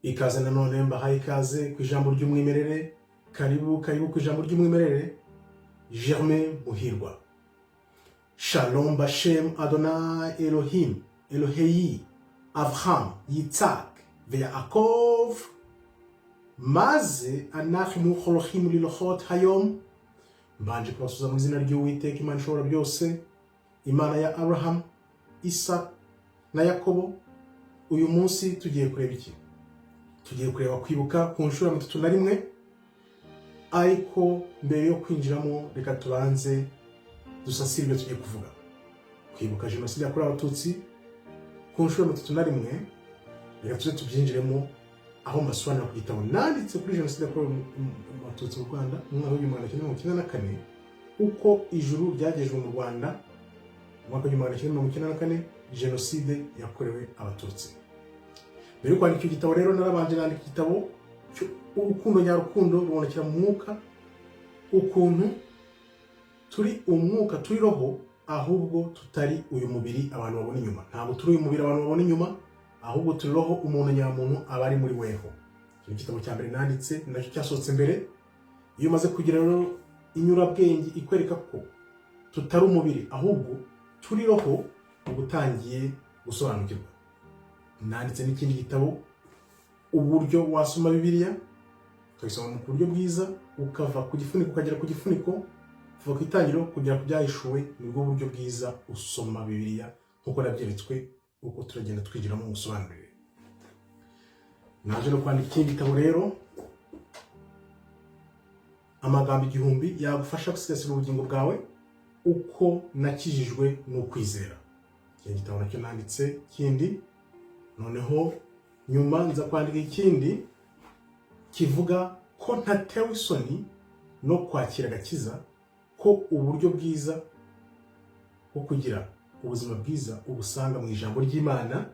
Ikaze nanone, mbahaye ikaze ku Ijambo ry'Umwimerere. Karibu, karibu ku Ijambo ry'Umwimerere. Germain Muhirwa. Shalom bashem Adonai Elohim Eloheyi Avraham Yitzhak veYaakov. Maze anachnu holochim lilochot hayom. Mbanje kubasuza mu izina ry'Uwiteka Imana ishobora byose, Imana ya Abraham, Isaac na Yakobo. Uyu munsi tugiye kureba iki? Tugiye kureba kwibuka ku nshuro ya 31. Ariko mbere yo kwinjiramo, reka tubanze dusasire ibyo tugiye kuvuga. Kwibuka Jenoside yakorewe Abatutsi ku nshuro ya 31, reka tuze tubyinjiremo, aho mbasobanurira ku gitabo nanditse kuri Jenoside yakorewe Abatutsi mu Rwanda mu mwaka w'1994, uko ijuru ryagejwe mu Rwanda mu mwaka w'1994, Jenoside yakorewe Abatutsi. Mbere yo kwandika icyo gitabo rero, narabanje nandika igitabo urukundo nyarukundo rubonekera mu mwuka, ukuntu turi umwuka, turi roho, ahubwo tutari uyu mubiri abantu babona inyuma. Ntabwo turi uyu mubiri abantu babona inyuma, ahubwo turi roho. Umuntu nyamuntu aba ari muri weho. Icyo ni igitabo cya mbere nanditse, nacyo cyasohotse mbere. Iyo umaze kugira rero inyurabwenge ikwereka ko tutari umubiri ahubwo turi roho, uba utangiye gusobanukirwa. Nanditse n'ikindi gitabo, uburyo wasoma Bibiliya ukayisoma mu buryo bwiza, ukava ku gifuniko ukagera ku gifuniko, kuva ku Itangiriro kugera ku Byahishuwe. Nibwo buryo bwiza usoma Bibiliya nk'uko nabyeretswe, uko turagenda twigiramo mu busobanurire. Naje no kwandika ikindi gitabo rero, amagambo 1000 yagufasha gusigasira ubugingo bwawe, uko nakijijwe n'ukwizera. Iki gitabo nacyo nanditse kindi. Noneho nyuma nza kwandika ikindi kivuga ko ntatewe isoni no kwakira agakiza, ko uburyo bwiza bwo kugira ubuzima bwiza ubusanga mu ijambo ry'Imana,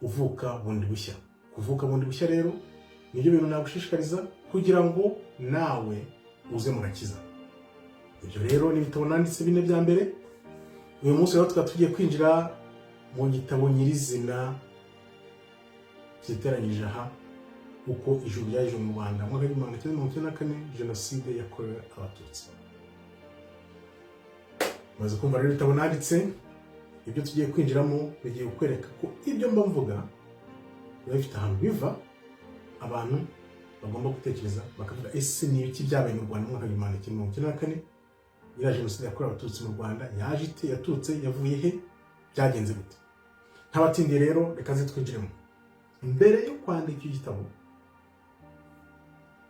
uvuka bundi bushya. Kuvuka bundi bushya rero nibyo bintu nagushishikariza kugira ngo nawe uze mu gakiza. Ibyo rero ni ibitabo nanditse bine bya mbere. Uyu munsi rero tukaba tugiye kwinjira mu gitabo nyirizina cyiteranyije aha, uko ijuru ryaje mu Rwanda mu mwaka w'1994, Jenoside yakorewe Abatutsi. Maze kumva rero ibitabo nanditse, ibyo tugiye kwinjiramo bigiye kukwereka ko ibyo mba mvuga biba bifite ahantu biva. Abantu bagomba gutekereza bakavuga: ese ni ibiki byabaye mu Rwanda mu mwaka w'1994? Iriya Jenoside yakorewe Abatutsi mu Rwanda yaje ite? Yaturutse, yavuye he? Byagenze gute? Ntabatindiye rero, reka nze twinjiremo. Mbere yo kwandika icyo gitabo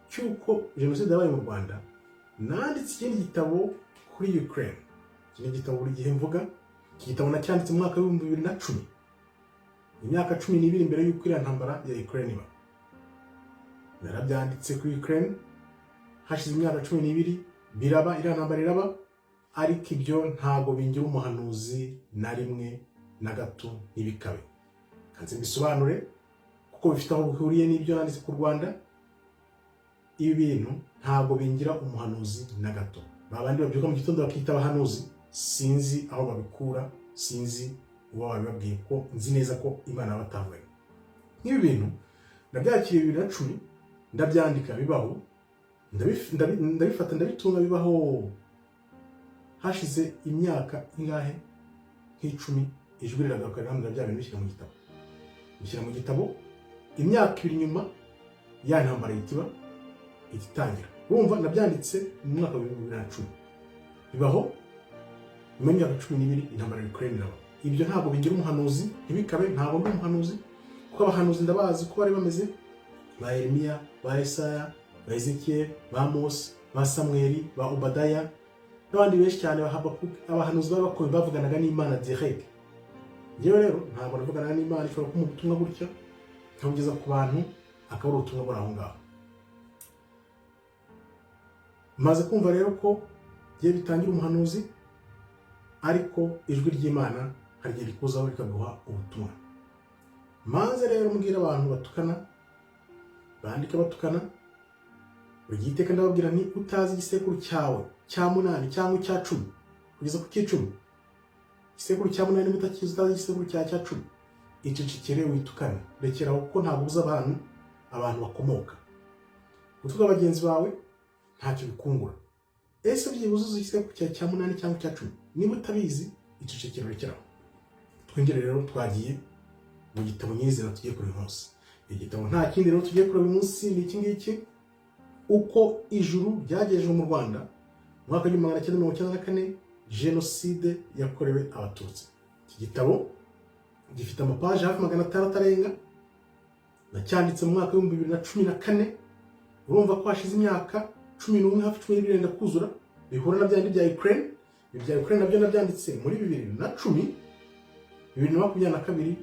cy'uko Jenoside yabaye mu Rwanda, nanditse ikindi gitabo kuri Ukraine. Iki ni igitabo buri gihe mvuga. Iki gitabo nacyanditse mu mwaka w'2010, imyaka 12 mbere y'uko iriya ntambara ya Ukraine iba. Narabyanditse kuri Ukraine, hashize imyaka 12 biraba, iriya ntambara iraba. Ariko ibyo ntabwo bingira umuhanuzi na rimwe na gato, ntibikabe. Kanze mbisobanure kuko bifite aho bihuriye n'ibyo nanditse ku Rwanda. Ibi bintu ntabwo bingira umuhanuzi na gato. Ba bandi babyuka mu gitondo bakita abahanuzi, sinzi aho babikura, sinzi uba wabibabwiye, ko nzi neza ko Imana yabatanganye. Nk'ibi bintu nabyakiriye 2010, ndabyandika bibaho, ndabifata ndabitunga bibaho. Hashize imyaka ingahe, nk'icumi, ijwi riragaruka rirambwira bya bintu, bishyira mu gitabo, bishyira mu gitabo. Imyaka 2 nyuma ya ntambara ihita iba, ihita itangira. Urumva nabyanditse mu mwaka wa 2010, bibaho nyuma y'imyaka 12 intambara ya Ukraine iraba. Ibyo ntabwo bingira umuhanuzi, ntibikabe. Ntabwo ndi umuhanuzi, kuko abahanuzi ndabazi uko bari bameze: ba Yeremiya, ba Yesaya, ba Ezekiel, ba Mose, ba Samweli, ba Obadaya n'abandi benshi cyane, ba Habakuki. Abahanuzi bari bakomeye, bavuganaga n'Imana direct. Njyewe rero ntabwo navuganaga n'Imana. Ishobora kumpa ubutumwa gutya nkabugeza ku bantu, akaba ari ubutumwa buri aho ngaho. Maze kumva rero ko igihe bitangira umuhanuzi, ariko ijwi ry'Imana hari igihe rikuzaho rikaguha ubutumwa. Maze rero mbwira abantu batukana, bandika batukana buri gihe, iteka ndababwira nti: utazi igisekuru cyawe cya munani cyangwa icya 10 kugeza ku cy'icumi, igisekuru cya munani niba utakizi, utazi igisekuru cya 10, icecekere, witukane, rekeraho, kuko ntabwo ubuza abantu. Abantu bakomoka gutuka bagenzi bawe ntacyo bikungura. Ese byibuze uzi igisekuru cyawe cya munani cyangwa icya 10? Niba utabizi, icecekere, urekeraho. Twinjire rero, twagiye mu gitabo nyirizina tugiye kureba uyu munsi. Igitabo nta kindi rero tugiye kureba uyu munsi, ni iki ngiki: Uko ijuru ryagejejwe mu Rwanda mu mwaka w'1994, Jenoside yakorewe Abatutsi. Iki gitabo gifite amapaji hafi 600 arenga. Nacyanditse mu mwaka w'2014. Urumva ko hashize imyaka 11, hafi 12 yenda kuzura. Bihura na byandi bya Ukraine. Ibi bya Ukraine nabyo nabyanditse muri 2010. 2022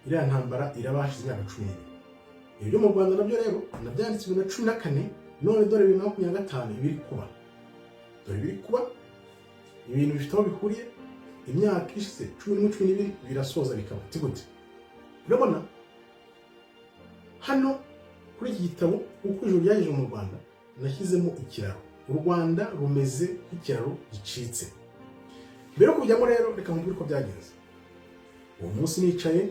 iriya ntambara iraba, hashize imyaka 12. Ibyo mu Rwanda nabyo rero nabyanditse 2014. None dore 2025 ibiri kuba, dore ibiri kuba. Ibintu bifite aho bihuriye. Imyaka ishize 11, 12, birasoza bikaba gute? Urabona hano kuri iki gitabo, Uko ijuru ryagejeje mu Rwanda, nashyizemo ikiraro. U Rwanda rumeze nk'ikiraro gicitse. Mbere yo kubijyamo rero, reka nkubwire uko byagenze. Uwo munsi nicaye,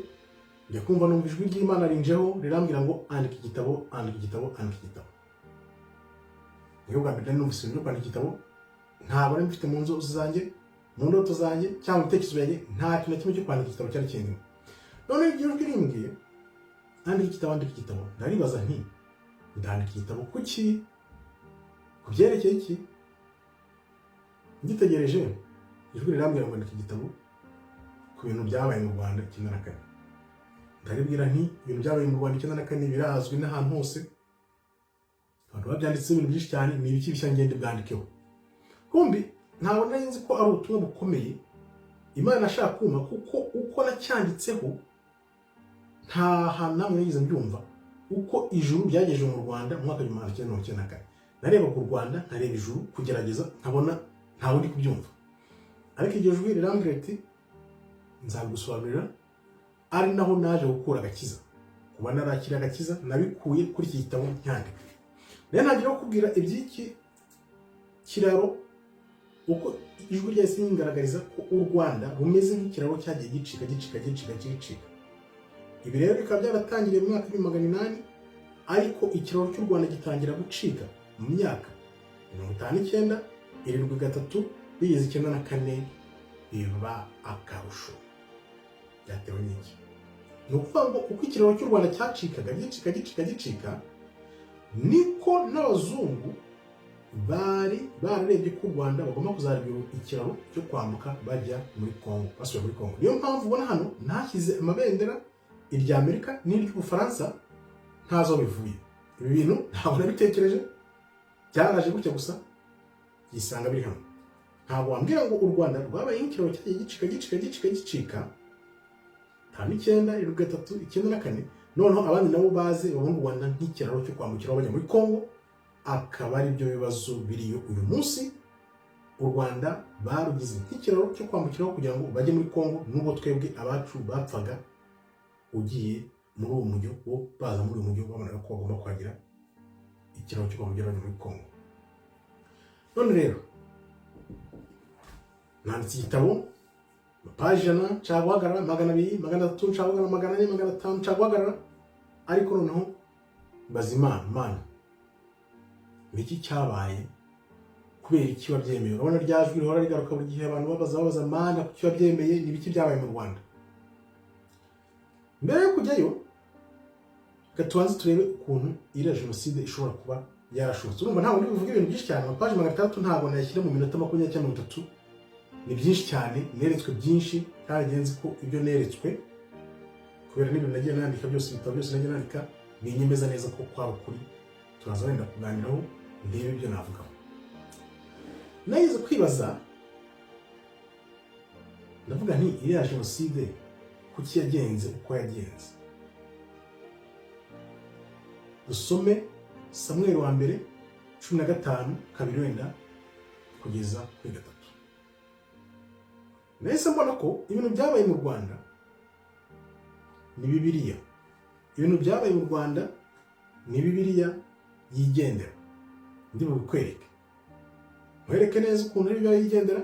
njya kumva numva ijwi ry'Imana rinjeho, rirambwira ngo: "Andika igitabo, andika igitabo, andika igitabo." Niyo bwa mbere nari numvise ibintu byo kwandika igitabo. Ntabwo nari mfite mu nzozi zanjye, mu ndoto zanjye cyangwa mu bitekerezo byanjye, nta kintu na kimwe cyo kwandika igitabo cyari kindimo. Noneho iryo jwi rimbwiye: "Andika igitabo, andika igitabo." Ndaribaza nti: "Ndandika igitabo kuki? Ku byerekeye iki?" Ngitegereje, ijwi rirambwira ngo: "Andika igitabo ku bintu byabaye mu Rwanda 94." Ndaribwira nti: "Ibintu byabaye mu Rwanda 94 birazwi n'ahantu hose, abantu babyanditseho ibintu byinshi cyane. Ni ibiki bishya ngende bwandikeho?" Kumbi ntabwo nari nzi ko ari ubutumwa bukomeye Imana ashaka kumva, kuko uko nacyanditseho nta hantu namwe nigeze mbyumva. Uko ijuru ryagejeje mu Rwanda mu mwaka w'1994, narebaga u Rwanda, nkareba ijuru, kugerageza, nkabona ntawe ndi kubyumva. Ariko iryo jwi rirambwira riti: "Nzabigusobanurira." Ari naho naje gukura agakiza. Kuba narakira agakiza nabikuye kuri iki gitabo nyandika. Rero ntangira kukubwira iby'iki kiraro, uko ijwi ryahise ringaragariza ko u Rwanda rumeze nk'ikiraro cyagiye gicika, gicika, gicika, gicika. Ibi rero bikaba byaratangiriye mu mwaka w'1800, ariko ikiraro cy'u Rwanda gitangira gucika mu myaka 59, 73, bigeze 94 biba akarusho. Byatewe n'iki? Ni ukuvuga ngo uko ikiraro cy'u Rwanda cyacikaga, gicika, gicika, gicika, niko n'abazungu bari bararebye ko u Rwanda bagomba kuzareba ikiraro cyo kwambuka bajya muri Congo, basubira muri Congo. Niyo mpamvu ubona hano ntashyize amabendera, irya Amerika n'iry'Ubufaransa, ntazo bivuye. Ibi bintu ntabwo nabitekereje, byaraje gutya gusa yisanga biri hano. Ntabwo wambwira ngo u Rwanda rwabaye nk'ikiraro cyagiye gicika, gicika, gicika, gicika, 59, 73, 94, noneho abandi nabo baze babona u Rwanda nk'ikiraro cyo kwambukiraho bajya muri Congo. Akaba ari byo bibazo biriyo uyu munsi. U Rwanda barugize nk'ikiraro cyo kwambukiraho kugira ngo bajye muri Congo, nubwo twebwe abacu bapfaga. Ugiye muri uwo mujyo, wo baza muri uyu mujyo, babonaga ko bagomba kuhagira ikiraro cyo kwambukiraho bajya muri Congo. None rero nanditse igitabo, paji 100, nshaka guhagarara, 200, 300, nshaka guhagarara, 400, 500, nshaka guhagarara. Ariko noneho mbaza Imana: "Imana, ni iki cyabaye? Kubera iki wabyemeye?" Urabona rya jwi rihora rigaruka buri gihe, abantu babaza, babaza: "Mana, kuki wabyemeye? Ni ibiki byabaye mu Rwanda?" Mbere yo kujyayo, reka tubanze turebe ukuntu iriya jenoside ishobora kuba yarashobotse. Urumva ntabwo ndi buvuge ibintu byinshi cyane. Amapaji 600 ntabwo nayashyira mu minota 20 cyangwa 30, ni byinshi cyane. Neretswe byinshi, kandi nzi ko ibyo neretswe, kubera n'ibintu nagiye nandika byose, ibitabo byose nagiye nandika, binyemeza neza ko kwaba ukuri. Turaza wenda kuganiraho, ndebe ibyo navugaho. Nageze kwibaza, ndavuga nti: "Iriya jenoside kuki yagenze uko yagenze?" Dusome Samweli wa mbere 15, 2 wenda kugeza kuri 3. Nahise mbona ko ibintu byabaye mu Rwanda ni Bibiliya. Ibintu byabaye mu Rwanda ni Bibiliya yigendera. Ndi bubikwereke, nkwereke neza ukuntu ari Bibiliya yigendera,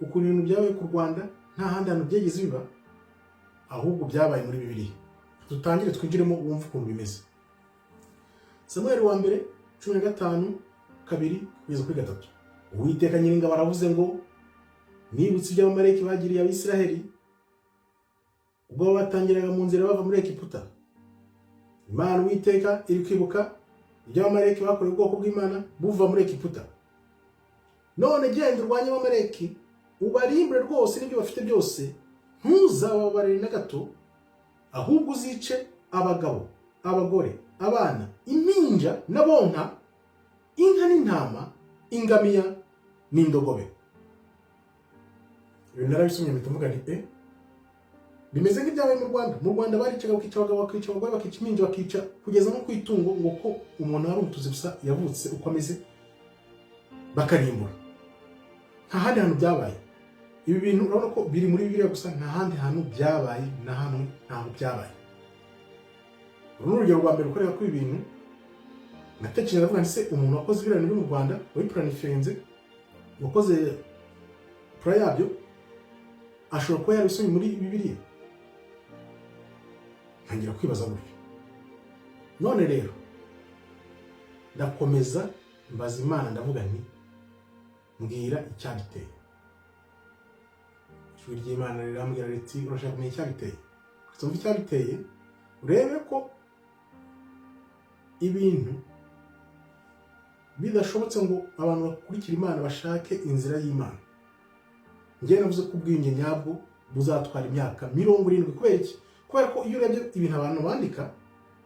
ukuntu ibintu byabaye ku Rwanda nta handi hantu byigeze biba, ahubwo byabaye muri Bibiliya. Dutangire twinjiremo, wumve ukuntu bimeze. Samweli wa mbere 15:2-3. Uwiteka Nyiringabo aravuze ngo: "Nibutse ibyo Abamaleki bagiriye Abisiraheli ubwo batangiraga mu nzira bava muri Egiputa." Imana Uwiteka iri kwibuka ibyo Abamaleki bakoreye ubwoko bw'Imana buva muri Egiputa. "None genda urwanye Abamaleki, ubarimbure rwose n'ibyo bafite byose, ntuzababarire na gato, ahubwo uzice abagabo, abagore, abana, impinja n'abonka, inka n'intama, ingamiya n'indogobe." Ibi narabisomye mpita mvuga nti: Bimeze nk'ibyabaye mu Rwanda." Mu Rwanda baricaga, bakica abagabo, bakica abagore, bakica impinja, bakica kugeza no ku itungo, ngo ko umuntu ari Umututsi gusa yavutse uko ameze, bakarimbura. Nta handi hantu byabaye. Ibi bintu urabona ko biri muri Bibiliya gusa, nta handi hantu byabaye na hamwe, ntaho byabaye. Uru ni urugero rwa mbere rukorera ko ibi bintu natekereje, ndavuga nti: "Se umuntu wakoze biriya bintu byo mu Rwanda, wabiplanifenze, wakoze plan yabyo, ashobora kuba yarabisomye muri Bibiliya?" Ntangira kwibaza gutyo. None rero ndakomeza mbaza Imana, ndavuga nti: "Mbwira icyabiteye." Ijwi ry'Imana rirambwira riti: "Urashaka kumenya icyabiteye? Tumva icyabiteye, urebe ko ibintu bidashobotse ngo abantu bakurikire Imana, bashake inzira y'Imana." Njyewe navuze ko ubwiyunge nyabwo buzatwara imyaka 70. Kubera iki? Kubera ko iyo urebye ibintu abantu bandika,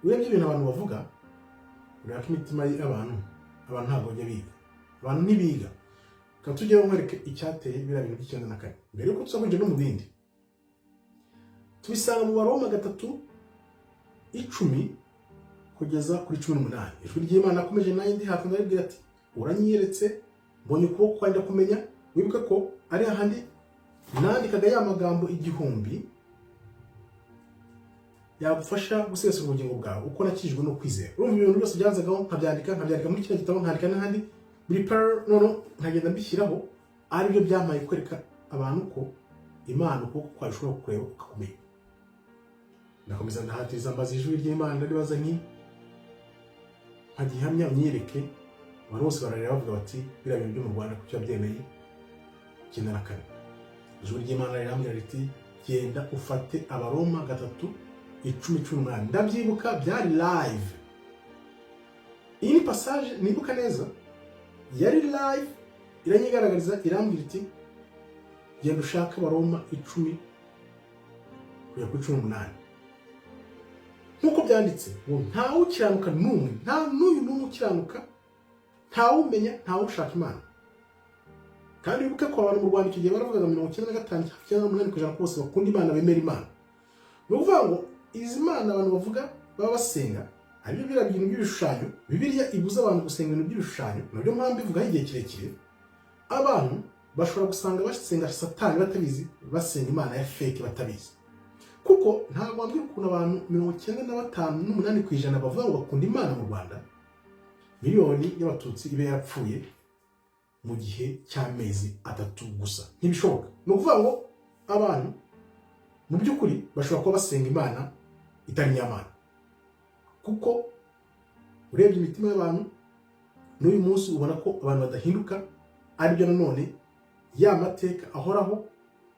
urebye ibintu abantu bavuga, ureba ko imitima y'abantu, abantu ntabwo bajya biga, abantu ntibiga. Reka tujyeho nkwereke icyateye biriya bintu by'94 mbere yuko tuza kwinjira no mu bindi. Tubisanga mu Baroma 3:10-18. Ijwi ry'Imana akomeje nanjye ndi hafi, ndaribwira ati: "Uranyiyeretse, mbonye ukuboko kwawe, ndakumenya." Wibuke ko ari hahandi nandikaga ya magambo 1000 yagufasha gusesura ubugingo bwawe, uko nakijijwe no kwizera. Urumva, ibintu byose byanzagaho nkabyandika muri kino gitabo, nkandika n'ahandi buri parallel, noneho nkagenda mbishyiraho, aribyo byampaye kwereka abantu ko Imana ukuboko kwayo ushobora kukureba ukakumenya. Ndakomeza ndahatiriza, mbaza ijwi ry'Imana, ndaribaza nti: "Nka gihamya unyereke." Abantu bose barareba bavuga bati: "Biriya bintu byo mu Rwanda kuki wabyemeye 94?" Ijwi ry'Imana rirambwira riti: "Genda ufate Abaroma 3:10-18." Ndabyibuka, byari live. Iyi ni passage nibuka neza, yari live, iranyigaragariza, irambwira iti: "Genda ushake Abaroma 10 kugera kuri 18, nk'uko byanditse ngo ntawe ukiranuka n'umwe, nta n'uyu n'umwe ukiranuka, ntawumenya, ntawe ushaka Imana." Kandi wibuke ko abantu mu Rwanda icyo gihe baravugaga 95, hafi 98% ko bose bakunda Imana, bemera Imana. Ni ukuvuga ngo izi mana abantu bavuga baba basenga, aribyo biriya bintu by'ibishushanyo. Bibiliya ibuza abantu gusenga ibintu by'ibishushanyo, nabyo mpamvu ivugaho igihe kirekire. Abantu bashobora gusanga basenga Satani batabizi, basenga imana ya fake batabizi, kuko ntabwo wambwira ukuntu abantu 95.8% bavuga ngo bakunda Imana mu Rwanda, miliyoni y'Abatutsi ibe yarapfuye mu gihe cy'amezi 3 gusa. Ntibishoboka. Ni ukuvuga ngo abantu mu by'ukuri bashobora kuba basenga imana itari nyamana, kuko urebye imitima y'abantu n'uyu munsi ubona ko abantu badahinduka. Aribyo nanone ya mateka ahoraho,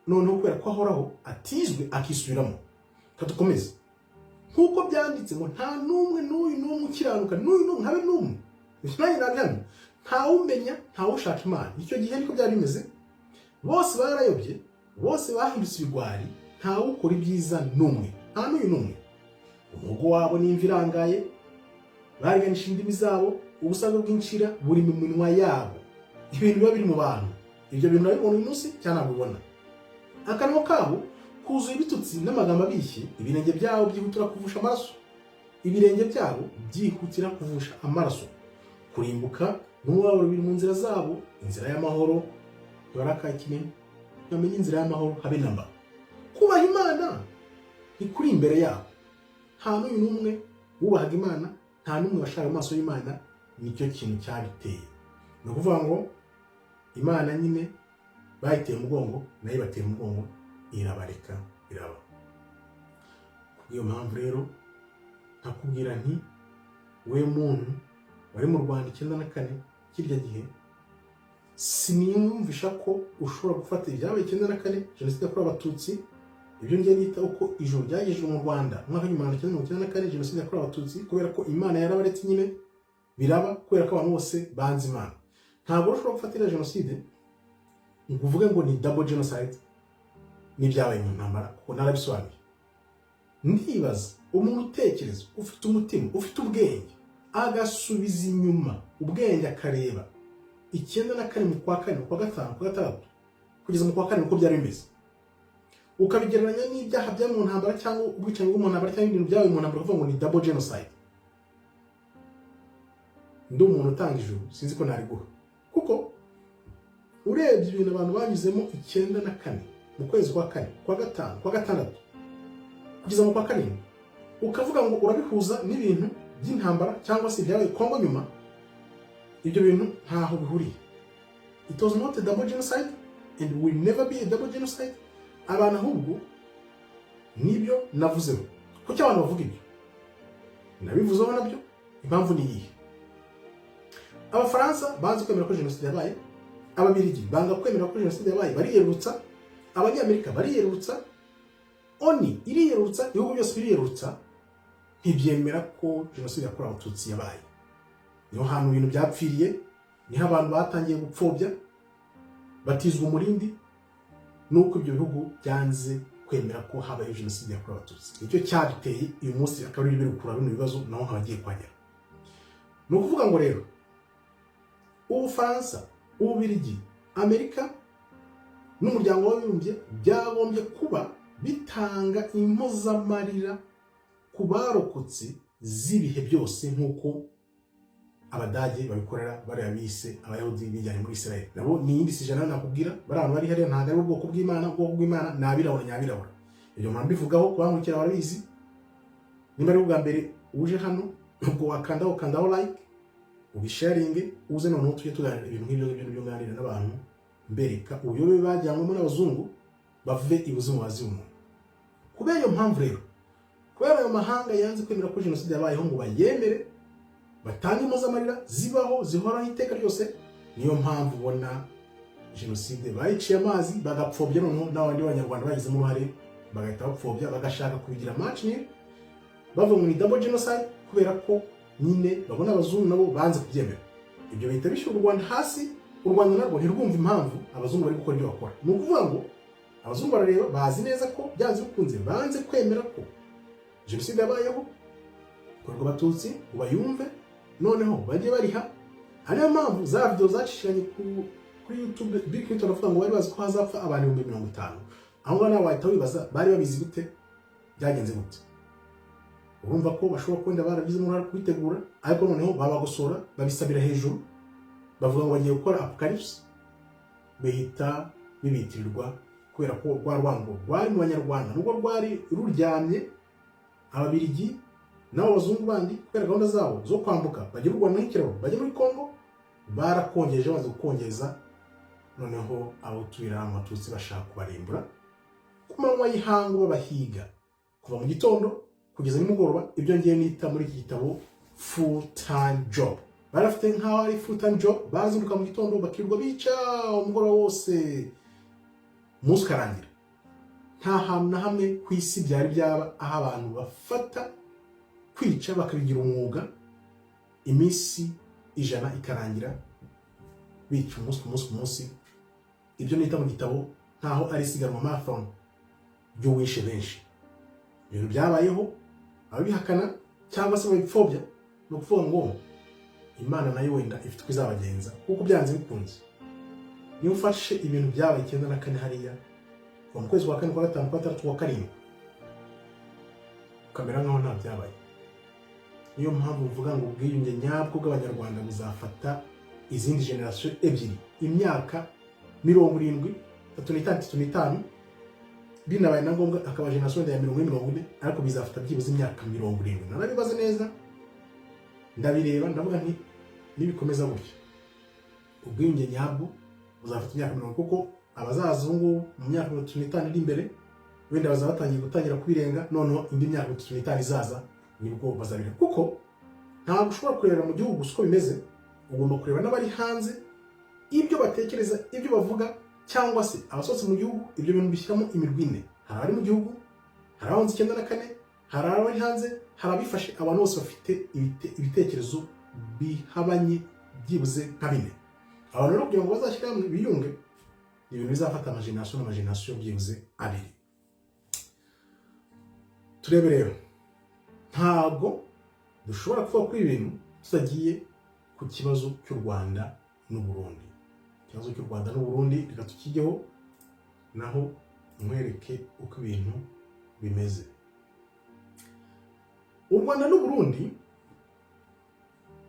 noneho kubera ko ahoraho atizwe akisubiramo. Kadukomeze. Nk'uko byanditse ngo nta n'umwe n'uyu n'umwe ukiranuka, n'uyu n'umwe, habe n'umwe. Nanjye nabihamya, ntawumenya, ntawushaka Imana. Icyo gihe niko byari bimeze. Bose barayobye, bose bahindutse ibigwari, ntawukora ibyiza n'umwe, nta n'uyu n'umwe. Umuhogo wabo ni imvi irangaye, bariganisha indimi zabo, ubusaga bw'incira buri mu minwa yabo. Ibintu biba biri mu bantu, ibyo bintu urabibona uyu munsi cyangwa ntabwo ubibona? Akanwa kabo kuzuye ibitutsi n'amagambo abishye, ibirenge byabo byihutira kuvusha amaraso, ibirenge byabo byihutira kuvusha amaraso. Kurimbuka n'umubabaro biri mu nzira zabo, inzira y'amahoro ntibarakakimenya, ntibamenye inzira y'amahoro habe na mba. Kubaha Imana ntikuri imbere yabo. Nta n'uyu n'umwe wubahaga Imana, nta n'umwe washaka amaso y'Imana. Nicyo kintu cyabiteye. Ni ukuvuga ngo Imana nyine bayiteye umugongo, nayo ibatera umugongo, irabareka biraba. Kubw'iyo mpamvu rero nkakubwira nti We muntu wari mu Rwanda 94 kirya gihe, siniyumvisha ko ushobora gufata ibyabaye 94, jenoside yakorewe Abatutsi, ibyo ngiye nita uko ijoro ryagejejwe mu Rwanda mu mwaka w'1994, jenoside yakorewe Abatutsi, kubera ko Imana yarabaretse nyine biraba, kubera ko abantu bose banze Imana. Ntabwo ushobora gufata iriya jenoside ngo uvuge ngo ni double genocide n'ibyabaye mu ntambara, kuko narabisobanuye. Ndibaza umuntu utekereza, ufite umutima, ufite ubwenge, agasubiza inyuma ubwenge, akareba 94 mu kwa kane, mu kwa gatanu, mu kwa gatandatu kugeza mu kwa kane uko byari bimeze, ukabigereranya n'ibyaha bya mu ntambara cyangwa ubwicanyi bwo mu ntambara cyangwa ibintu byabaye mu ntambara, ukavuga ngo ni double genocide. Ndi umuntu utanga ijuru, sinzi ko nariguha, kuko urebye ibintu abantu banyuzemo 94 mu kwezi kwa kane, kwa gatanu, kwa gatandatu kugeza mu kwa karindwi, ukavuga ngo urabihuza n'ibintu by'intambara cyangwa se ibyabaye Kongo nyuma, ibyo bintu ntaho bihuriye. It was not a double genocide and will never be a double genocide. Abantu ahubwo nibyo navuzeho. Kuki abantu bavuga ibyo nabivuzeho nabyo? Impamvu ni iyihe? Abafaransa banze kwemera ko jenoside yabaye, Ababiligi banga kwemera ko jenoside yabaye, bariyerurutsa, Abanyamerika bariyerurutsa, ONU iriyerurutsa, ibihugu byose biriyerurutsa, ntibyemera ko jenoside yakorewe Abatutsi yabaye. Niho hantu ibintu byapfiriye, niho abantu batangiye gupfobya, batizwa umurindi nuko ibyo bihugu byanze kwemera ko habayeho jenoside yakorewe Abatutsi. Nicyo cyabiteye. Uyu munsi akaba ari biri gukurura bino bibazo, naho nkabagiye kuhagera. Ni ukuvuga ngo rero Ubufaransa, Ububirigi, Amerika n'Umuryango w'Abibumbye byagombye kuba bitanga impozamarira ku barokotse z'ibihe byose, nk'uko Abadage babikorera bariya bise Abayahudi bijyanye muri Israel. Nabo ni iyindi si ijana nakubwira. Bariya bantu bari hariya ntabwo ari ubwoko bw'Imana. Ubwoko bw'Imana ni abirabura nyabirabura. Ibyo mpamvu mbivugaho, kubankurikira barabizi. Niba ari ubwa mbere uje hano, ubwo wakandaho, ukandaho like, ubisharinge, uze noneho tujye tuganira ibintu nk'ibyo ngibyo. Nibyo nganira n'abantu, mbereka ubuyobe bajyanwemo n'abazungu, bave ibuzimu bazi umuntu. Kubera iyo mpamvu rero, kubera ayo mahanga yanze kwemera ko jenoside yabayeho ngo bayemere, batange impozamarira zibaho, zihoraho iteka ryose, niyo mpamvu ubona jenoside bayiciye amazi, bagapfobya. Noneho n'abandi b'Abanyarwanda bagizemo uruhare bagahita bapfobya, bagashaka kubigira match nil, bavuga ngo ni double genocide, kubera ko nyine babona abazungu nabo banze kubyemera. Ibyo bihita bishyira u Rwanda hasi. U Rwanda narwo ntirwumva impamvu abazungu bari gukora ibyo bakora. Ni ukuvuga ngo abazungu barareba, bazi neza ko byanze bikunze banze kwemera ko jenoside yabayeho ikorerwa Abatutsi ngo bayumve, noneho bajye bariha. Ariyo mpamvu za video zacishiranye kuri YouTube, Bill Clinton avuga ngo bari bazi ko hazapfa abantu 50,000. Aho ngaho nawe wahita wibaza: bari babizi gute? Byagenze gute? Urumva ko bashobora kuba wenda barabigizemo uruhare kubitegura, ariko noneho babagosora, babisabira hejuru, bavuga ngo bagiye gukora apocalypse, bihita bibitirirwa, kubera ko rwa rwango rwari mu Banyarwanda nubwo rwari ruryamye. Ababiligi n'abo bazungu bandi, kubera gahunda zabo zo kwambuka bagira u Rwanda nk'ikiraro bajya muri Congo, barakongeje. Bamaze gukongeza, noneho Abahutu mu Batutsi bashaka kubarimbura ku manywa y'ihangu, babahiga kuva mu gitondo kugeza nimugoroba. Ibyo ngiye nita muri iki gitabo full time job. Bari bafite nk'aho ari full time job, bazinduka mu gitondo, bakirirwa bica umugoroba wose, umunsi ukarangira. Nta hantu na hamwe ku isi byari byaba aho abantu bafata kwica bakabigira umwuga, iminsi 100 ikarangira bica umunsi ku munsi ku munsi. Ibyo nita mu gitabo nkaho ari isiganwa, marathon ry'uwishe benshi. Ibintu byabayeho, ababihakana cyangwa se babipfobya, ni ukuvuga ngo Imana nayo wenda ifite uko izabagenza, kuko byanze bikunze niba ufashe ibintu byabaye 94 hariya, kuva mu kwezi kwa kane, kwa gatanu, kwa gatandatu, kwa karindwi, ukamera nkaho nta byabaye. Niyo mpamvu mvuga ngo ubwiyunge nyabwo bw'Abanyarwanda buzafata izindi generasiyo ebyiri, imyaka 70, 35, 35, binabaye na ngombwa akaba generasiyo wenda ya 40, 40, ariko bizafata byibuze imyaka 70. Narabibaze neza, ndabireba, ndavuga nti nibikomeza gutya, ubwiyunge nyabwo buzafata imyaka 70, kuko abazaza ubu ngubu mu myaka 35 iri imbere wenda bazaba batangiye gutangira kubirenga. Noneho indi myaka 35 izaza nibwo bazabireka, kuko Ntabwo ushobora kurebera mu gihugu gusa uko bimeze, ugomba kureba n'abari hanze, ibyo batekereza, ibyo bavuga, cyangwa se abasohotse mu gihugu. Ibyo bintu bishyiramo imirwi ine: hari abari mu gihugu, hari abahunze 94, hari abari hanze, hari abifashe. Abantu bose bafite ibitekerezo bihabanye byibuze nka bine. Abantu rero kugira ngo bazashyire hamwe biyunge, ni ibintu bizafata amagénération n'amagénération byibuze abiri. Turebe rero, ntabwo dushobora kuvuga kuri ibi bintu tutagiye ku kibazo cy'u Rwanda n'u Burundi. Ikibazo cy'u Rwanda n'u Burundi reka tukijyeho naho, nkwereke uko ibintu bimeze. U Rwanda n'u Burundi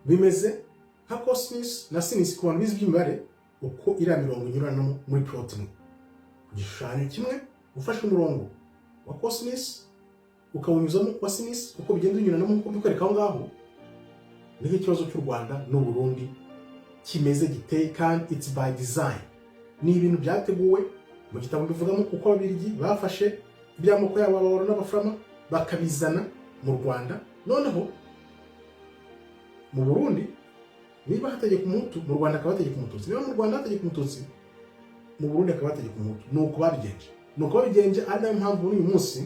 bimeze nka cosinus na sinus ku bantu bize iby'imibare, uko iriya mirongo inyuranamo muri plot imwe, ku gishushanyo kimwe. Ufashe umurongo wa cosinus ukawunyuzamo wa sinus, uko bigenda binyuranamo nk'uko mbikwereka aho ngaho, ni nk'ikibazo cy'u Rwanda n'u Burundi kimeze giteye, kandi it's by design, ni ibintu byateguwe. Mu gitabo mbivugamo uko Ababiligi bafashe iby'amoko yabo, Abahoro n'Abafurama, bakabizana mu Rwanda. Noneho mu Burundi niba hategeka Umuhutu, mu Rwanda hakaba hategeka Umututsi; niba mu Rwanda hategeka Umututsi, mu Burundi hakaba hategeka Umuhutu. Ni uko babigenje, ni uko babigenje. Ari nayo mpamvu muri uyu munsi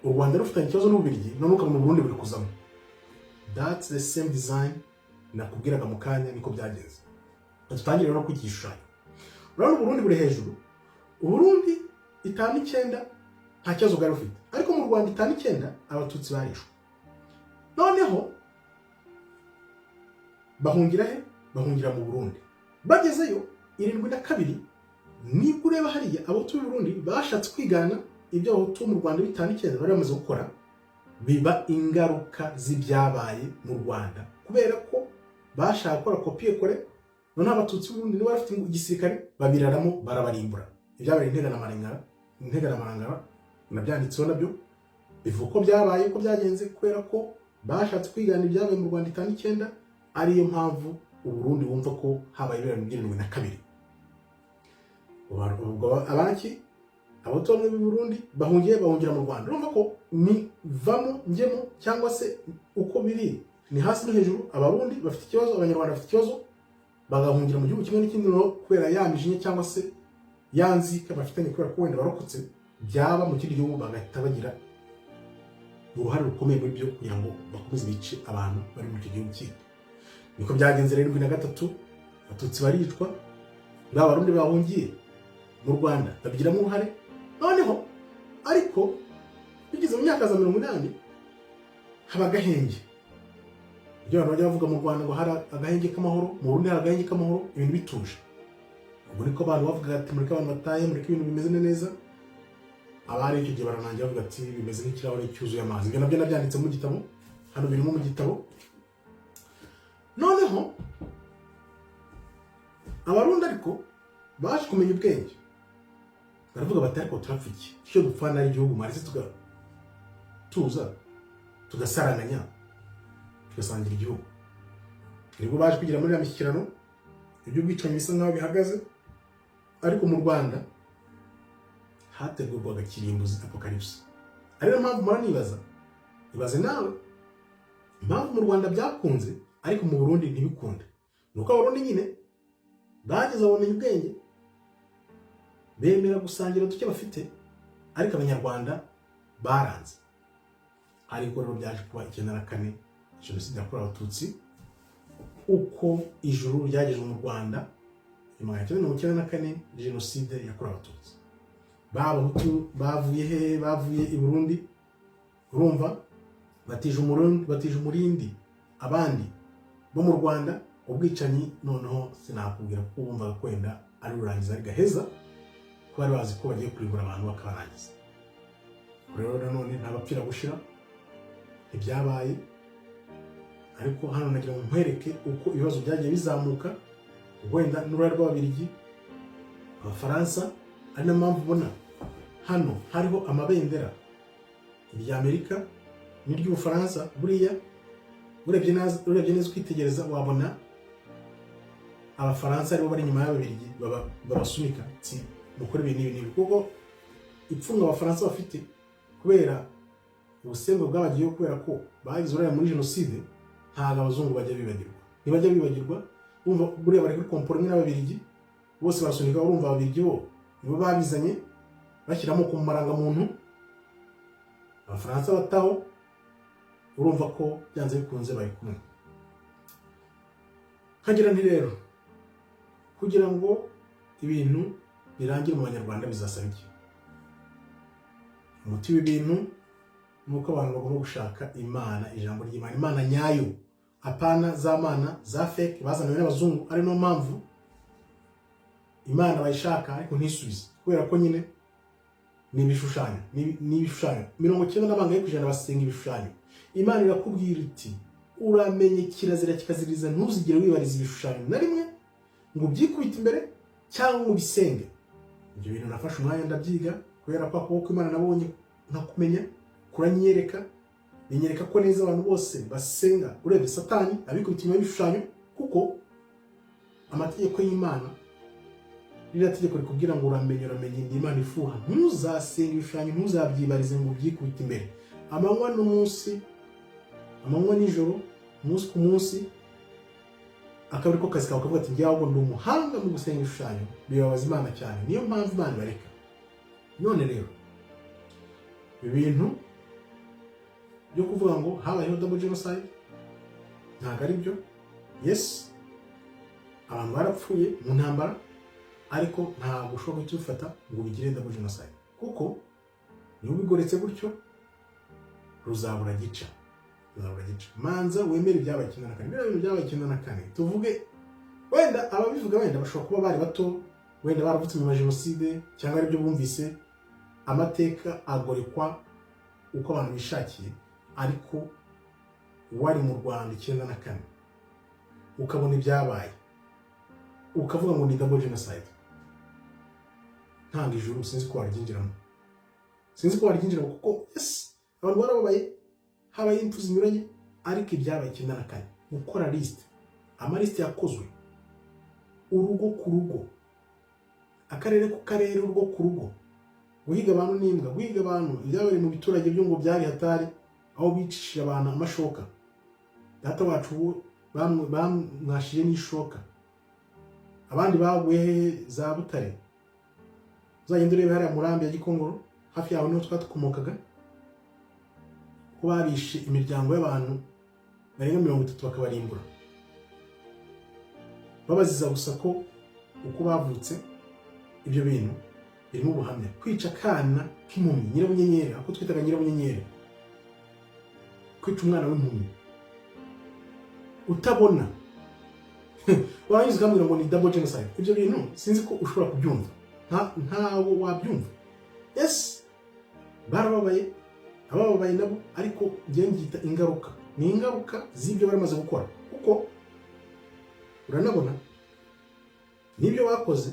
u Rwanda rufitanye ikibazo n'Ububiligi, none ukabona Uburundi buri kuzamo. That's the same design nakubwiraga mu kanya, niko byagenze. Dutangire rero ku gishushanyo. Urabona Uburundi buri hejuru. Uburundi 59 nta kibazo bwari bufite, ariko mu Rwanda 59 Abatutsi barishwe. Noneho bahungira he? Bahungira mu Burundi. Bagezeyo 72, nibwo ureba hariya Abahutu b'u Burundi bashatse kwigana ibyo Abahutu bo mu Rwanda 59 bari bamaze gukora, biba ingaruka z'ibyabaye mu Rwanda, kubera ko bashaka gukora copier-coller. Noneho Abatutsi b'u Burundi niba bafite igisirikare, babiraramo, barabarimbura. Ibyabaye Intega na Marangara, Intega na Marangara nabyanditseho, nabyo bivuga uko byabaye, uko byagenze, kubera ko bashatse kwigana ibyabaye mu Rwanda 59. Ariyo mpamvu Uburundi wumva ko habaye ibiraro 72. Ubwo abaki, Abahutu bamwe b'i Burundi bahungiye, bahungira mu Rwanda. Urumva ko ni vamo njyemo, cyangwa se uko biri ni hasi no hejuru. Abarundi bafite ikibazo, Abanyarwanda bafite ikibazo, bagahungira mu gihugu kimwe n'ikindi. Noneho kubera ya mijinya cyangwa se ya nzika bafitanye, kubera ko wenda barokotse, byaba mu kindi gihugu bagahita bagira uruhare rukomeye muri byo kugira ngo bakomeze bice abantu bari muri icyo gihugu kindi. Niko byagenze rero. 73 Abatutsi baricwa, ba Barundi bahungiye mu Rwanda babigiramo uruhare. Noneho ariko bigeze mu myaka za 80 haba agahenge. Ibyo abantu bajya bavuga mu Rwanda ngo hari agahenge k'amahoro, mu Burundi hari agahenge k'amahoro, ibintu bituje. Ubwo niko abantu bavugaga ati: "Mureke abantu batahe, mureke ibintu bimeze neza." Abari icyo gihe baranangira, bavuga ati: "Bimeze nk'ikirahure cyuzuye amazi." Ibyo nabyo nabyanditse mu gitabo, hano birimo mu gitabo. Noneho Abarundi ariko baje kumenya ubwenge, baravuga bati: "Ariko turapfa iki? Icyo dupfana ari igihugu, mwaretse tugatuza, tugasaranganya, tugasangira igihugu." Nibwo baje kwigira muri iriya mishyikirano, iby'ubwicanyi bisa nkaho bihagaze. Ariko mu Rwanda hategurwaga kirimbuzi, apocalypse. Ari nayo mpamvu mpora nibaza, ibaze nawe, impamvu mu Rwanda byakunze ariko mu Burundi ntibikunde, ni uko Abarundi nyine bageze bamenya ubwenge, bemera gusangira duke bafite, ariko Abanyarwanda baranze. Ariko rero byaje kuba 94, Jenoside yakorewe Abatutsi, uko ijuru ryageze mu Rwanda 1994, Jenoside yakorewe Abatutsi. Ba Bahutu bavuye hehe? Bavuye i Burundi. Urumva batije umurundi, batije umurindi abandi bo mu Rwanda ubwicanyi. Noneho sinakubwira ko bumvaga kwenda ari rurangiza, ari gaheza, ko bari bazi ko bagiye kurimbura abantu bakabarangiza. Rero nanone nta bapfira gushira, ntibyabaye. Ariko hano nagira ngo nkwereke uko ibibazo byagiye bizamuka, wenda n'uruhare rw'Ababiligi, Abafaransa. Ari nayo mpamvu ubona hano hariho amabendera, irya Amerika n'iry'Ubufaransa. Buriya urebye neza, ukitegereza, wabona Abafaransa aribo bari inyuma y'Ababiligi, babasunika si mukora ibi n'ibi n'ibi, kuko ipfunwe Abafaransa bafite kubera ubusembwa bwabagiyeho, kubera ko bagize uruhare muri jenoside. Ntabwo abazungu bajya bibagirwa, ntibajya bibagirwa. Urumva buriya bari kuri compromis n'Ababirigi bose barasunika. Urumva Ababirigi bo nibo babizanye, bashyiramo ku marangamuntu, Abafaransa bataho. Urumva ko byanze bikunze bari kumwe. Nkagira nti rero, kugira ngo ibintu birangire mu Banyarwanda bizasaba iki? Umuti w'ibintu ni uko abantu bagomba gushaka Imana, ijambo ry'Imana, Imana nyayo, apana za mana za fake bazaniwe n'abazungu. Ari niyo mpamvu Imana bayishaka ariko ntisubize, kubera ko nyine ni ibishushanyo, ni ibishushanyo. 90 na bangahe basenga ibishushanyo. Imana irakubwira iti: "Uramenye kirazira kikaziriza, ntuzigere wibariza ibishushanyo na rimwe ngo ubyikubite imbere cyangwa ngo ubisenge." Ibyo bintu nafashe umwanya ndabyiga, kubera ko akaboko Imana nabonye nkakumenya kuranyereka, binyereka ko neza abantu bose basenga, urebye Satani abikubita inyuma y'ibishushanyo, kuko amategeko y'Imana, ririya tegeko rikubwira ngo: "Uramenye, uramenye, ndi Imana ifuha, ntuzasenga ibishushanyo, ntuzabyibarize ngo ubyikubite imbere." Amanywa n'umunsi, amanywa nijoro, umunsi ku munsi, akaba ariko kazi kawe, ukavuga ati: "Njyewe ahubwo ndi umuhanga mu gusenga ibishushanyo." Bibabaza Imana cyane, niyo mpamvu Imana ibareka. None rero ibi bintu byo kuvuga ngo habayeho double genocide ntabwo ari byo. Yes, abantu barapfuye mu ntambara, ariko ntabwo ushobora guhita ubifata ngo ubigire double genocide, kuko niba ubigoretse gutyo ruzabura gica, ruzabura gica. Manza wemere ibyabaye 94. Biriya bintu byabaye 94, tuvuge wenda ababivuga wenda bashobora kuba bari bato, wenda baravutse nyuma ya jenoside, cyangwa aribyo bumvise. Amateka agorekwa uko abantu bishakiye, ariko wari mu Rwanda 94 ukabona ibyabaye, ukavuga ngo ni double genocide, ntanga ijuru sinzi ko waryinjiramo, sinzi ko waryinjiramo, kuko yes, abantu barababaye, habaye impfu zinyuranye, ariko ibyabaye 94, gukora lisite, amalisite yakozwe urugo ku rugo, akarere ku karere, urugo ku rugo, guhiga abantu n'imbwa, guhiga abantu, ibyabereye mu biturage byo ngo byari hatari, aho bicishije abantu amashoka. Data wacu ubu bamwashije n'ishoka, abandi baguye hehe? Za Butare, uzagenda urebe hariya Murambi ya Gikongoro, hafi yaho niho twatukomokaga, ko babishe imiryango y'abantu barenga 30, bakabarimbura, babaziza gusa ko uko bavutse. Ibyo bintu birimo ubuhamya. Kwica akana k'impumyi, nyirabunyenyeri, ako twitaga nyirabunyenyeri, kwica umwana w'impumyi utabona, warangiza ukambwira ngo ni double genocide. Ibyo bintu sinzi ko ushobora kubyumva, ntawo wabyumva. Yes, barababaye, abababaye nabo, ariko njyewe mbyita ingaruka, ni ingaruka z'ibyo bari bamaze gukora, kuko uranabona n'ibyo bakoze.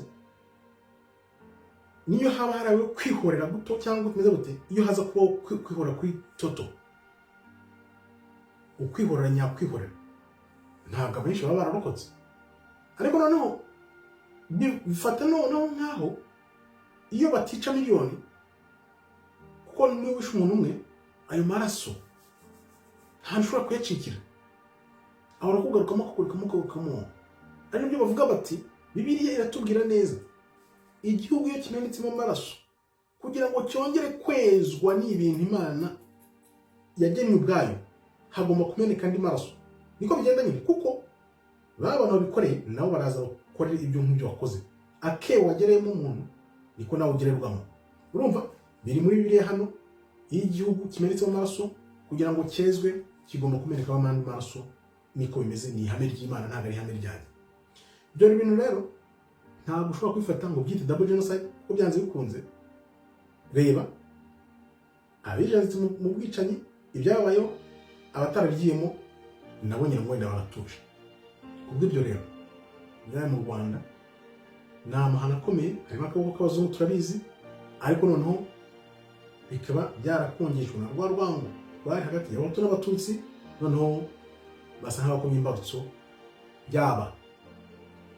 Niyo haba harawe kwihorera guto cyangwa kumeze gute, iyo haza kubaho kwihorera kuri toto, ukwihorera nyakwihorera, ntabwo abenshi baba bararokotse. Ariko noneho bifata noneho nk'aho iyo batica miliyoni, kuko niba wishe umuntu umwe, ayo maraso ntabwo ushobora kuyacikira, ahora kugarukamo, kugarukamo, kugarukamo. Ari nibyo bavuga bati: "Bibiliya iratubwira neza, igihugu iyo kimenetsemo amaraso, kugira ngo cyongere kwezwa n'ibintu Imana yagennye ubwayo, hagomba kumeneka andi maraso." Niko bigenda nyine, kuko ba bantu babikoreye nabo baraza bakorera ibyo nk'ibyo wakoze. Akebo wagereyemo umuntu niko nawe ugererwamo. Urumva biri muri Bibiliya hano: iyo igihugu kimenetsemo amaraso, kugira ngo cyezwe kigomba kumenekamo andi maraso. Niko bimeze, ni ihame ry'Imana, ntabwo ari ihame ryanjye. Ibyo bintu rero ntabwo ushobora kubifata ngo ubyite double genocide, kuko byanze bikunze, reba abijanditse mu bwicanyi, ibyabayeho, abatarabigiyemo nabo nyine wenda baratuje. Kubw'ibyo rero, ibyabaye mu Rwanda ni amahano akomeye, harimo akaboko k'abazungu, turabizi, ariko noneho bikaba byarakongejwe na rwa rwango rwari hagati y'Abahutu n'Abatutsi. Noneho basa nk'abakomye imbarutso, yaba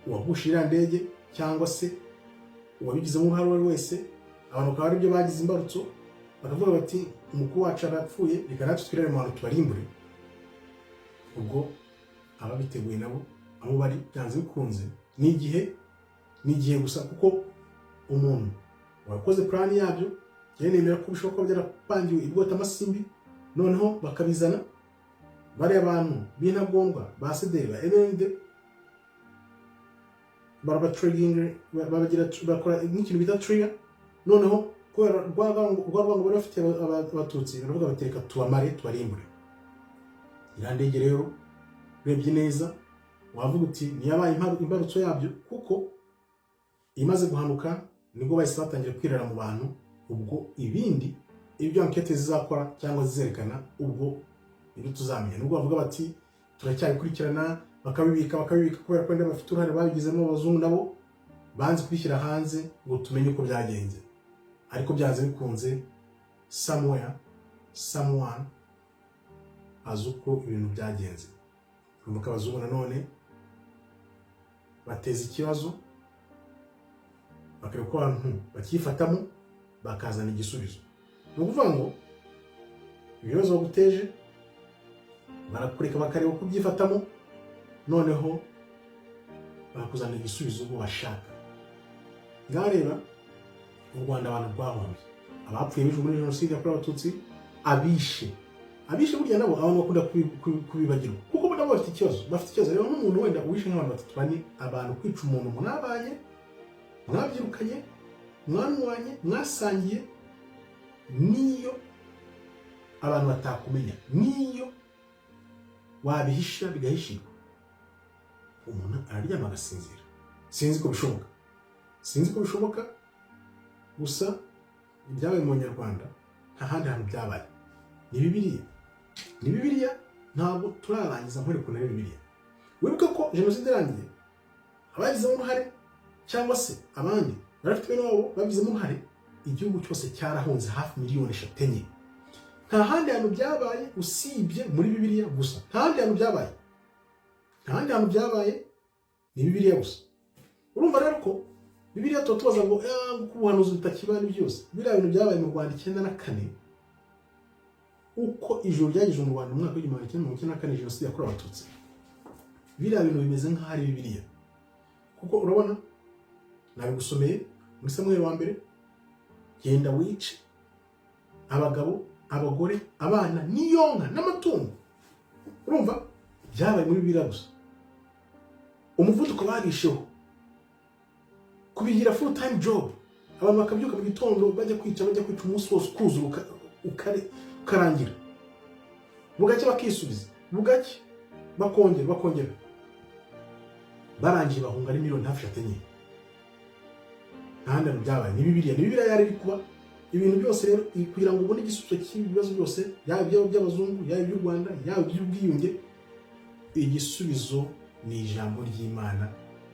uwagusha iriya ndege cyangwa se uwabigizemo uruhare uwo ari wese, abantu bakaba aribyo bagize imbarutso, bakavuga bati: "Umukuru wacu arapfuye, reka natwe twirare mu bantu tubarimbure." Ubwo Ubwo ababiteguye nabo aho bari, byanze bikunze ni igihe, ni igihe gusa, kuko umuntu wakoze plan yabyo, njyewe nemera ko bishobora kuba byarapangiwe i Bwotamasimbi, noneho bakabizana bariya bantu b'intagondwa ba CDR, ba MND, barabatriggeringa, babagira, bakora nk'ikintu bita trigger. Noneho kubera rwa rwango bari bafitiye Abatutsi, baravuga bati: "Reka tubamare, tubarimbure." Iriya ndege rero, urebye neza wavuga uti ntiyabaye imbarutso yabyo, kuko imaze guhanuka nibwo bahise batangira kwirara mu bantu. Ubwo ibindi, ibyo enquête zizakora cyangwa zizerekana, ubwo nibyo tuzamenya. Nubwo bavuga bati turacyabikurikirana, bakabibika, bakabibika kubera ko wenda bafite uruhare babigizemo. Abazungu nabo banze kubishyira hanze ngo tumenye uko byagenze, ariko byanze bikunze somewhere someone azi uko ibintu byagenze. Urumva ko abazungu nanone bateza ikibazo, bakareba uko abantu bakifatamo, bakazana igisubizo. Ni ukuvuga ngo ibibazo baguteje barakureka, bakareba uko ubyifatamo, noneho bakakuzanira igisubizo bo bashaka. Ngaho reba u Rwanda, abantu rwahombye, abapfuye bishwe muri Jenoside yakorewe Abatutsi, abishe, abishe burya nabo abantu bakunda kubibagirwa, kuko nabo bafite ikibazo, bafite ikibazo. Rero nk'umuntu wenda wishe nk'abantu batatu, bane, abantu, kwica umuntu mwabanye, mwabyirukanye, mwanywanye, mwasangiye, niyo abantu batakumenya, niyo wabihisha bigahishirwa, umuntu araryama agasinzira. Sinzi ko bishoboka, sinzi ko bishoboka. Gusa ibyabaye mu Banyarwanda nta handi hantu byabaye, ni Bibiliya, ni Bibiliya. Ntabwo turarangiza nkwereka ukuntu ari Bibiliya. Wibuke ko jenoside irangiye, abagizemo uruhare cyangwa se abandi bari bafite bene wabo babigizemo uruhare, igihugu cyose cyarahunze, hafi miliyoni 3, 4. Nta handi hantu byabaye usibye muri Bibiliya gusa. Nta handi hantu byabaye, nta handi hantu byabaye, ni Bibiliya gusa. Urumva rero ko Bibiliya tuba tubaza ngo ngo uko ubuhanuzi butakiba, ni byose biriya bintu byabaye mu Rwanda 94, uko ijoro ryageze mu Rwanda mu mwaka w'1994, jenoside yakorewe Abatutsi. Biriya bintu bimeze nk'aho ari Bibiliya, kuko urabona nabigusomeye muri Samweli wa mbere: "Genda wice abagabo, abagore, abana n'iyonka n'amatungo." Urumva byabaye muri Bibiliya gusa. Umuvuduko barisheho, kubigira full time job, abantu bakabyuka mu gitondo bajya kwica, bajya kwica umunsi wose ukuzura, ukarangira, bugacya bakisubiza, bugacya bakongera, bakongera, barangiye bahunga ari miliyoni hafi 3, 4. Nta handi hantu byabaye, ni Bibiliya, ni Bibiliya yari iri kuba. Ibintu byose rero, kugira ngo ubone igisubizo cy'ibi bibazo byose, yaba iby'abazungu, yaba iby'u Rwanda, yaba iby'ubwiyunge, igisubizo ni ijambo ry'Imana.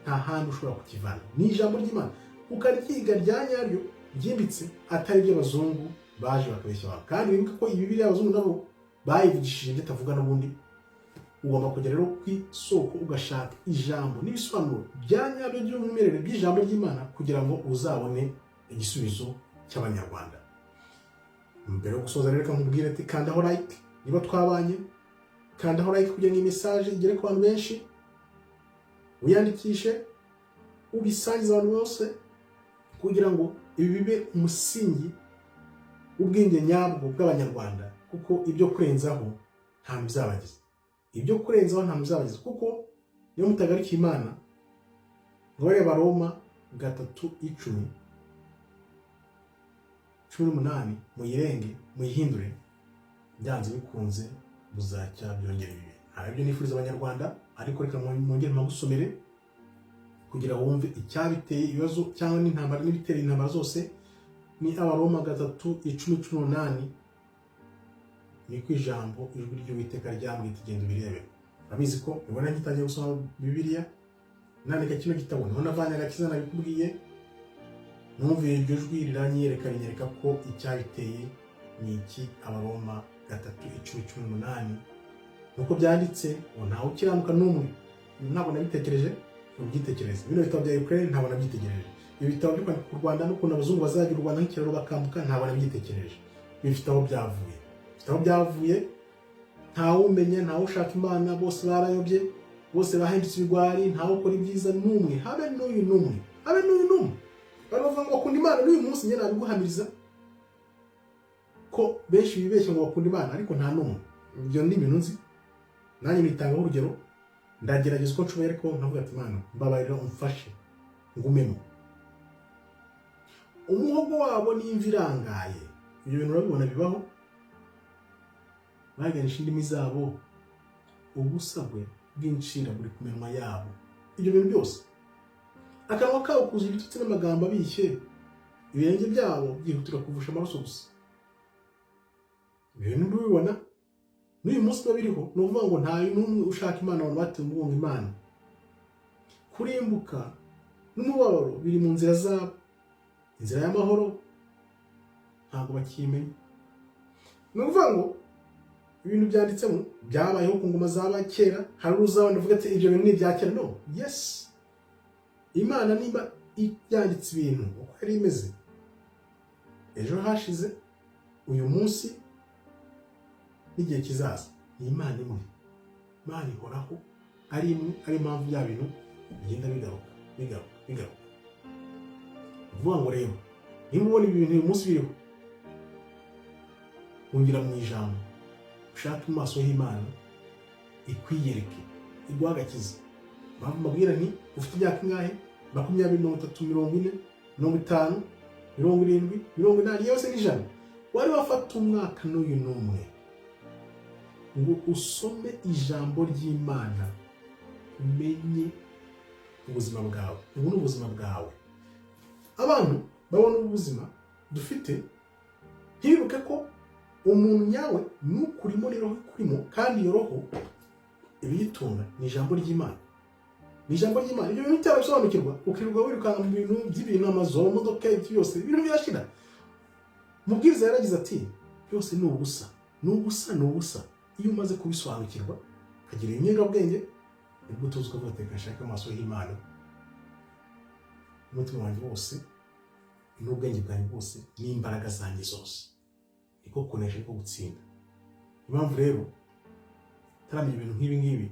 Nta handi ushobora kukivana, ni ijambo ry'Imana, ukaryiga rya nyaryo ryimbitse, atari iby'abazungu baje bakabeshya abantu. Kandi wibuke ko iyi Bibiliya abazungu nabo bayivugishije ibyo itavuga n'ubundi. Ugomba kujya rero ku isoko, ugashaka ijambo n'ibisobanuro bya nyabyo by'umwimerere by'ijambo ry'Imana, kugira ngo uzabone igisubizo cy'Abanyarwanda. Mbere yo gusoza rero, reka nkubwire ati: kandaho like niba twabanye, kandaho like kugira ngo iyi message igere ku bantu benshi, wiyandikishe, ubisangize abantu bose, kugira ngo ibi bibe umusingi w'ubwenge nyabwo bw'Abanyarwanda, kuko ibyo kurenzaho nta bizabagize, ibyo kurenzaho nta bizabagize, kuko niyo mutagarukiye Imana ngo bareba Roma 3:10, 18, muyirenge muyihindure, byanze bikunze buzacya byongera ibibi. Nta ibyo nifuriza Abanyarwanda, ariko reka mwongere mpagusomere kugira wumve icyabiteye ibibazo cyangwa n'intambara n'ibitera intambara zose. Ni Abaroma 3:10, 18. Niko ijambo, ijwi ry'Uwiteka ryambwiye iti: "Genda ubirebe." Urabizi ko nibona ngitangiye gusoma Bibiliya, nandika kino gitabo, niho navanye agakiza. Nabikubwiye, numviye iryo jwi riranyereka, rinyereka ko icyabiteye ni iki. Abaroma 3:10, 18, nuko byanditse ngo: "Ntawe ukiranuka n'umwe." Ntabwo nabitekereje, ubyitekereze. Bino bitabo bya Ukraine ntabwo nabyitegereje. Ibi bitabo byo kwandika ku Rwanda n'ukuntu abazungu bazagira u Rwanda nk'ikiraro bakambuka, ntabwo nabyitekereje. Bifite aho byavuye, bifite aho byavuye. Ntawumenya, ntawushaka Imana, bose barayobye, bose bahindutse ibigwari, ntawukora ibyiza n'umwe, habe n'uyu n'umwe, habe n'uyu n'umwe. Abantu bavuga ngo bakunda Imana, n'uyu munsi njye nabiguhamiriza ko benshi bibeshya ngo bakunda Imana, ariko nta n'umwe. Ibyo ni ibintu nzi, nanjye nitangaho urugero. Ndagerageza uko nshoboye, ariko nkavuga ati: "Imana, mbabarira, umfashe ngumemo." Umuhogo wabo ni imvi irangaye. Ibyo bintu urabibona bibaho. Baganisha indimi zabo, ubusagwe bw'incira buri ku minwa yabo. Ibyo bintu byose, akanwa kabo kuzuye ibitutsi n'amagambo abishye, ibirenge byabo byihutira kuvusha amaraso gusa. Ibyo bintu ntubibona n'uyu munsi biba biriho. Ni ukuvuga ngo nta n'umwe ushaka Imana. Abantu bateye umugongo Imana. Kurimbuka n'umubabaro biri mu nzira zabo, inzira y'amahoro ntabwo bakiyimenya. Ni ukuvuga ngo ibintu byanditsemo byabayeho ku ngoma zaba kera. Hari uzabona uvuga ati: "Ibyo bintu ni ibya kera." No, yes, Imana niba yanditse ibintu uko yari imeze ejo hashize, uyu munsi n'igihe kizaza, ni Imana imwe. Imana ihoraho ari imwe, ari impamvu bya bintu bigenda bigaruka, bigaruka, bigaruka. Ni ukuvuga ngo rero niba ubona ibi bintu uyu munsi biriho, hungira mu ijambo, ushake mu maso h'Imana, ikwiyereke, iguhe agakiza. Impamvu mbabwira nti: ufite imyaka ingahe? 20, 30, 40, 50, 70, 80, yewe se n'100, wari wafata umwaka n'uyu n'umwe ngo usome ijambo ry'Imana, umenye ubuzima bwawe? Ubu ni ubuzima bwawe. Abantu babona ubuzima dufite, ntibibuke ko umuntu nyawe ni ukurimo, ni roho ikurimo, kandi iyo roho ibiyitunga ni ijambo ry'Imana, ni ijambo ry'Imana. Ibyo bintu utarabisobanukirwa, ukirirwa wirukanka mu bintu by'ibintu, amazu, amamodoka, ibyo byose, ibintu birashira. Mubwiriza yaragize ati: "Byose ni ubusa, ni ubusa, ni ubusa." Iyo umaze kubisobanukirwa, ukagira ibinyurabwenge, nibwo utuzi ukavuga ati: "Reka amaso y'Imana n'umutima wanjye wose, n'ubwenge bwanjye bwose, n'imbaraga zanjye zose." Niko kunesha, niko gutsinda. Impamvu rero utaramenya ibintu nk'ibi ngibi,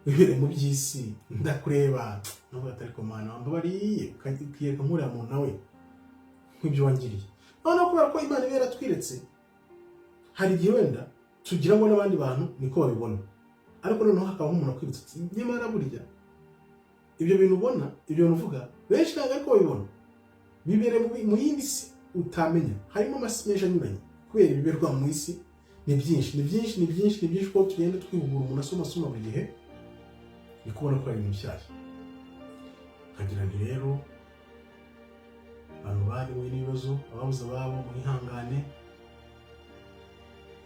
wibereye mu by'isi, ndakureba nubwo atari ko Mana wambabariye, ukiyereka nk'uriya muntu nawe nk'ibyo wangiriye. Noneho kubera ko Imana iba yaratwiretse, hari igihe wenda tugira ngo n'abandi bantu niko babibona, ariko noneho hakabaho umuntu akwibutsa ati: "Nyamara burya ibyo bintu ubona, ibyo bintu uvuga, benshi ntabwo ariko babibona, bibereye mu yindi si utamenya." Harimo amasi menshi anyuranye kubera ibiberwa mu isi ni byinshi, ni byinshi, ni byinshi, ni byinshi. Uko tugenda twihugura, umuntu asoma, asoma buri gihe, ni kubona ko ari ibintu bishyashya. Nkagira nti rero abantu bariwe n'ibibazo, ababuze ababo, mwihangane.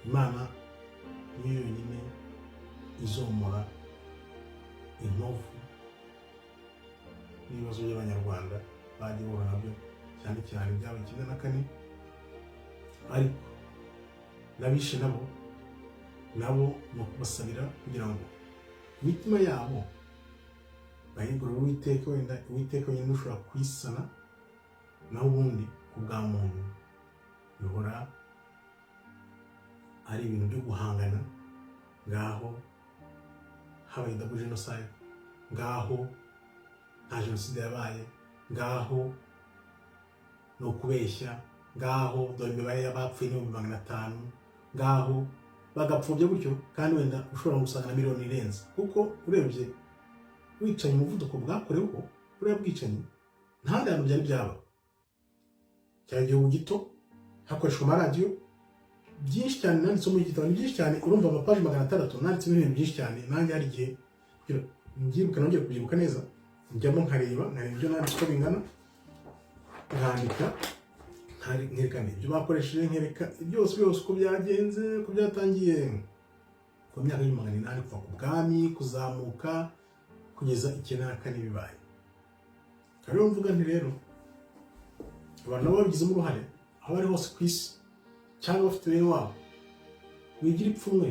Imana niyo yonyine izomora inkovu n'ibibazo by'Abanyarwanda bagiye bahura nabyo, cyane cyane ibyabaye 94. Ariko n'abishe nabo ni ukubasabira kugira ngo imitima yabo bayigurure Uwiteka. Wenda Uwiteka wenyine ushobora kuyisana, naho ubundi ku bwa muntu bihora ari ibintu byo guhangana. Ngaho habaye double genocide, ngaho nta jenoside yabaye, ngaho ni ukubeshya, ngaho dore imibare y'abapfuye ni 500,000, ngaho bagapfobya gutyo, kandi wenda ushobora gusanga na miliyoni irenze, kuko urebye wicanyi umuvuduko bwakoreweho buriya bwicanyi, nta handi hantu byari byaba. Cyari igihugu gito, hakoreshwa amaradiyo byinshi cyane. Nanditse muri iki gitabo ni byinshi cyane, urumva amapaji 600, nanditsemo ibintu byinshi cyane. Nanjye hari igihe kugira mbyibuke, nongere kubyibuka neza, njyamo nkareba ibyo nanditse uko bingana, nkandika, nkerekana ibyo bakoresheje, nkereka byose byose uko byagenze, uko byatangiye ku myaka y'800, kuva ku bwami kuzamuka kugeza 94 bibaye. Rero mvuga nti rero abantu nabo babigizemo uruhare, aho bari hose ku isi, cyangwa bafite bene wabo, wigira ipfunwe,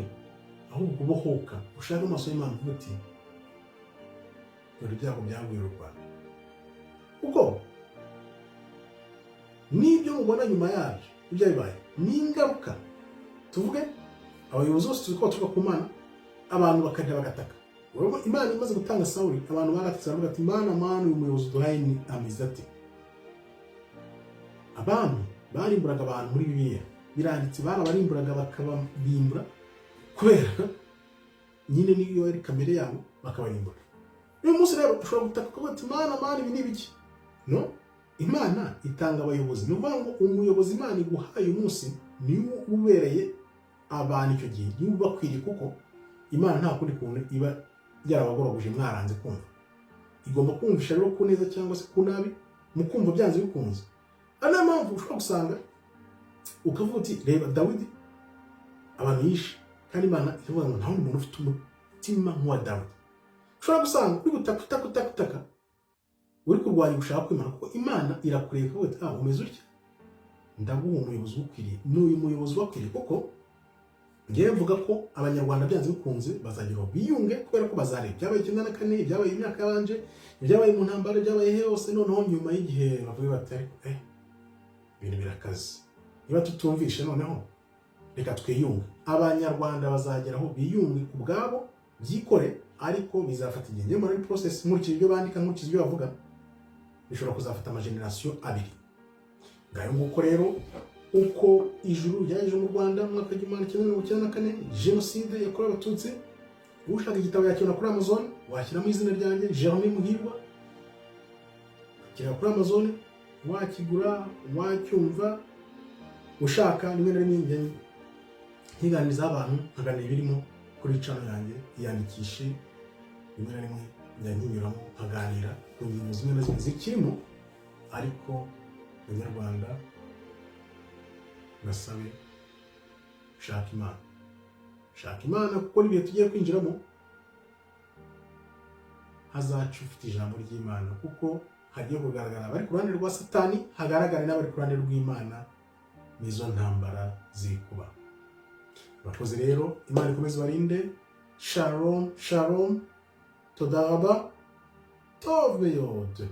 ahubwo ubohoka, ushake amaso y'Imana, uvuga uti: "Dore ibyago byagwira u Rwanda." Kuko n'ibyo mubona nyuma yabyo, ibyo bibaye ni ingaruka. Tuvuge Abayobozi bose tuzi ko baturuka ku Mana. Abantu bakarira, bagataka. Urabona, Imana imaze gutanga Sawuli, abantu baratatse, baravuga ati: "Mana, Mana, uyu muyobozi uduhaye ni ameze ate?" Abami barimburaga abantu. Muri Bibiliya biranditse, barabarimburaga, bakabarimbura kubera nyine niyo yari kamere yabo, bakabarimbura. Uyu munsi rero ushobora gutaka ukavuga ati: "Mana, Mana, ibi ni ibiki?" No Imana itanga abayobozi. Ni ukuvuga ngo umuyobozi Imana iguhaye uyu munsi niwo ubereye abantu icyo gihe, niwo ubakwiriye, kuko Imana nta kundi kuntu iba yarabagoraguje mwaranze kumva. Igomba kumvisha rero ku neza cyangwa se ku nabi, mu kumva byanze bikunze. Ari nayo mpamvu ushobora gusanga ukavuga uti: "Reba Dawidi, abantu yishe," kandi Imana ikavuga ngo nta wundi muntu ufite umutima nk'uwa Dawidi. Ushobora gusanga uri gutaka, utaka, utaka, utaka, uri kurwanya gushaka kw'Imana, kuko Imana irakureba ikavuga ati: "Ah, umeze utya, ndaguha umuyobozi ugukwiriye." Ni uyu muyobozi ubakwiriye, kuko ngewe mvuga ko Abanyarwanda byanze bikunze bazageraho biyunge, kubera ko bazareba ibyabaye 94, ibyabaye imyaka yabanje, ibyabaye mu ntambara, ibyabaye hose. Noneho nyuma y'igihe bavuge bati: "Ariko ibintu birakaze, niba tutumvishe, noneho reka twiyunge." Abanyarwanda bazageraho biyunge ku bwabo, byikore, ariko bizafata igihe. Njye muri process, nkurikije ibyo bandika, nkurikije ibyo bavuga, bishobora kuzafata ama génération 2. Ngayo nguko rero uko ijuru ryaje mu Rwanda mu mwaka w'1994, jenoside yakorewe Abatutsi. Ushaka igitabo yakibona kuri Amazon, washyiramo izina ryanjye Jeremy Muhirwa, kiri kuri Amazon, wakigura, wacyumva. Ushaka, rimwe na rimwe njya nkiganiriza abantu, nkaganira ibirimo kuri channel yanjye, iyandikishe. Rimwe na rimwe njya nkinyuramo nkaganira ku ngingo zimwe na zimwe zikirimo. Ariko Banyarwanda, ngasabe, shaka Imana, shaka Imana, kuko n'ibihe tugiye kwinjiramo hazaca ufite ijambo ry'Imana, kuko hagiye kugaragara abari ku ruhande rwa Satani, hagaragara n'abari ku ruhande rw'Imana. Nizo ntambara ziri kuba. Abakozi rero, Imana ikomeze barinde. Shalom, shalom, toda raba, tov meod.